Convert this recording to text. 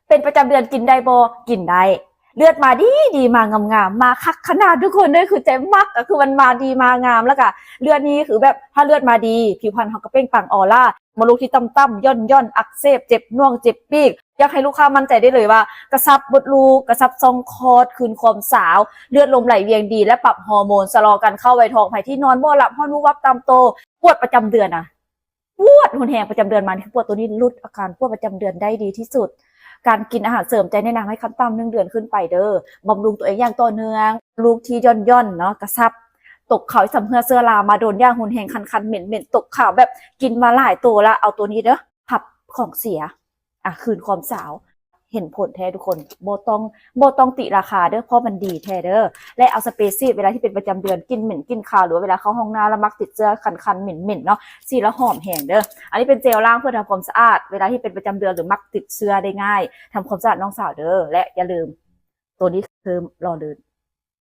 ເປັນປະຈຳເດືອນກິນໄດ້ບໍ່? ກິນໄດ້. ເລືອດມາດີໆ ມາງາມໆ ມາຄັກຂະໜາດທຸກຄົນເດີ. ຄືໃຈມັກ ກໍຄືມັນມາດີມາງາມ ແລ້ວກະເລືອດນີ້ຄືແບບ ຖ້າເລືອດມາດີ ຜິວພັນເຮົາກໍເປັ່ງປັງ ອອລາ ມະລຸກທີ່ຕ່ຳໆ ຢ່ອນໆ ອັກເສບ ເຈັບໜ່ວງ ເຈັບປີກ. ຢາກໃຫ້ລູກຄ້າໝັ້ນໃຈໄດ້ເລີຍວ່າ ກະຊັບມົດລູກ ກະຊັບຊ່ອງຄອດ ຄືນຄວາມສາວ ເລືອດລົມໄຫຼວຽງດີ ແລະ ປັບຮໍໂມນ ຊະລໍການເຂົ້າໄວທອງ. ໃຜທີ່ນອນບໍ່ຫຼັບ ຮ້ອນວູບວັບຕາມໂຕ ປວດປະຈຳເດືອນນະ ປວດຮຸນແຮງປະຈຳເດືອນມານີ້ ຄືປວດໂຕນີ້ ຫຼຸດອາການປວດປະຈຳເດືອນໄດ້ດີທີ່ສຸດ. ການກິນອາຫານເສີມ ໃຈແນະນຳໃຫ້ຂັ້ນຕ່ຳໜຶ່ງເດືອນຂຶ້ນໄປເດີ. ບຳລຸງຕົວເອງຢ່າງຕໍ່ເນື່ອງ. ລູກທີ່ຢ່ອນໆ ເນາະ ກະຊັບ ຕົກຂາວ ສຳເຮື້ອເຊື້ອລາມາດົນຢ່າງຮຸນແຮງ ຄັນໆ ເໝັນໆ ຕົກຂາວແບບກິນມາຫຼາຍໂຕລະ ເອົາໂຕນີ້ເດີ ພັບຂອງເສຍ ອາ ຄືນຄວາມສາວ. ເຫັນຜົນແທ້ທຸກຄົນ ບໍ່ຕ້ອງ ບໍ່ຕ້ອງຕິລາຄາເດີ ເພາະມັນດີແທ້ເດີ. ແລະ ເອົາສະເປຊີດ ເວລາທີ່ເປັນປະຈຳເດືອນ ກິ່ນເໝັນກິ່ນຄາວ ຫຼືວ່າເວລາເຂົ້າຫ້ອງນ້ຳແລ້ວມັກຕິດເຊື້ອຄັນໆ ເໝັນໆ ເນາະ ສີລະຫອມແຮງເດີ. ອັນນີ້ເປັນເຈວລ້າງເພື່ອທຳຄວາມສະອາດ ເວລາທີ່ເປັນປະຈຳເດືອນ ຫຼືມັກຕິດເຊື້ອໄດ້ງ່າຍ ທຳຄວາມສະອາດນ້ອງສາວເດີ. ແລະ ຢ່າລືມ ໂຕນີ້ຄືຫຼໍ່ລື່ນ